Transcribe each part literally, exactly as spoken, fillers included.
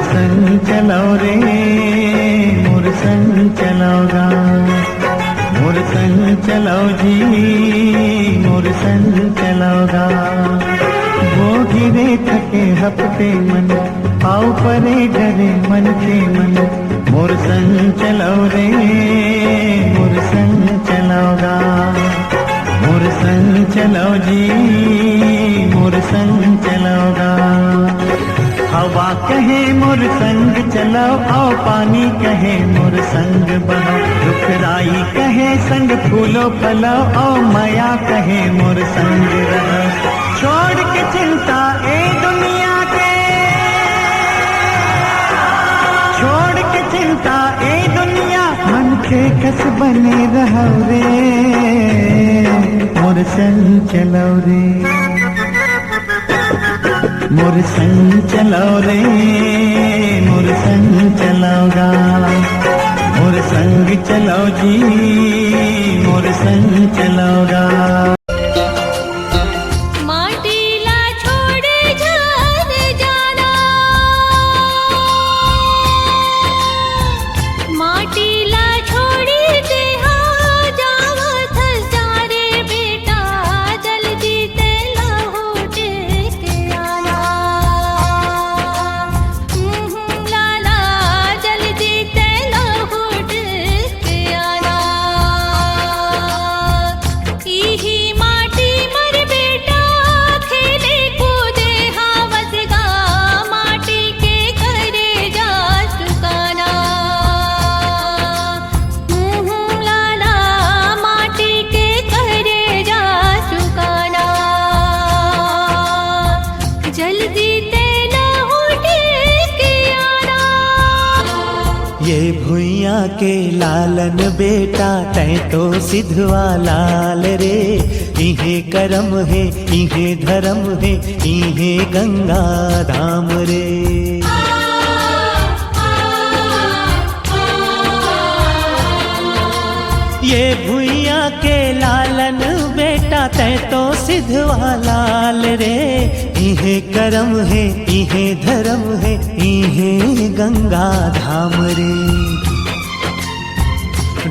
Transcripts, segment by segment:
संग चलव रे, मोर संग चलव गा, मोर संग चलव जी, मोर संग चलव गा। वो गिरे थके हपटे मन, अउ परे डरे मन के मन, मोर संग चलव रे, मोर संग चलव गा, मोर संग चलव जी, मोर संग चलव गा। हवा कहे मोर संग चलव, अउ पानी कहे मोर संग बहव, रुखराई कहे संग फूलो फलव, अउ मया कहे मोर संग रहव। छोड़ के चिंता ए दुनिया के, छोड़ के चिंता ए दुनिया, मन के कस बने रहव रे, मोर संग चलव रे, मोर संग चलव रे, मोर संग चलव गा, मोर संग चलव जी, मोर संग चलव गा। माटी ला छोड़े झन जाना, माटी ला छोड़ी देहा जावत हस जा रे बेटा, जल्दी ते लहुट के आना। हम्म, लाला, जल्दी ते लहुट के आना। इही माटी मर बेटा, खेले कूदे हावस गा, माटी के करे जा सुकाना। हम्म, लाला, माटी के करे जा सुकाना। जल्दी ते लहुट के आना। ये भुइयां के लालन बेटा, तैं तो सिधवा लाल रे। इहे करम हे, इहे धरम हे, इहे गंगा धाम रे। ये भुइयां के लालन बेटा, तैं तो सिधवा लाल रे। इहे करम हे, इहे धरम हे, इहे गंगा धाम रे।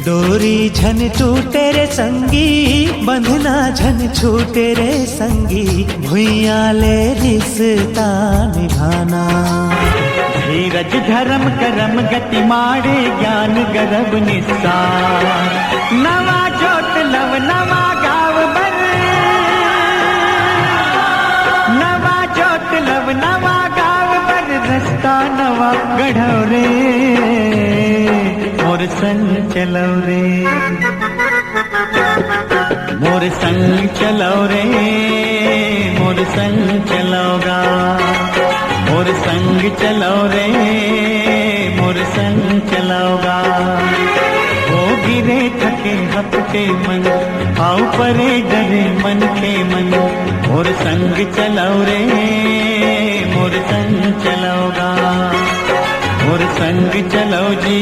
डोरी झन टूटे रे संगी, बंधना झन छूटे रे संगी, भुइयां ले रिश्ता निभाना। धीरज धरम करम गति माड़े, ज्ञान गरब निस्सार। नवा जोत लव नवा गाव बर, नवा जोत लव नवा गाव बर, रस्ता नवा गढ़व रे, मोर संग चलव रे। मोर संग चलव रे, मोर संग चलव गा, मोर संग चलव रे, मोर संग चलव गा। हो गिरे थके हपटे मन, अउ परे डरे मन के मन। मोर संग चलव रे, मोर संग चलव गा, मोर संग चलव जी।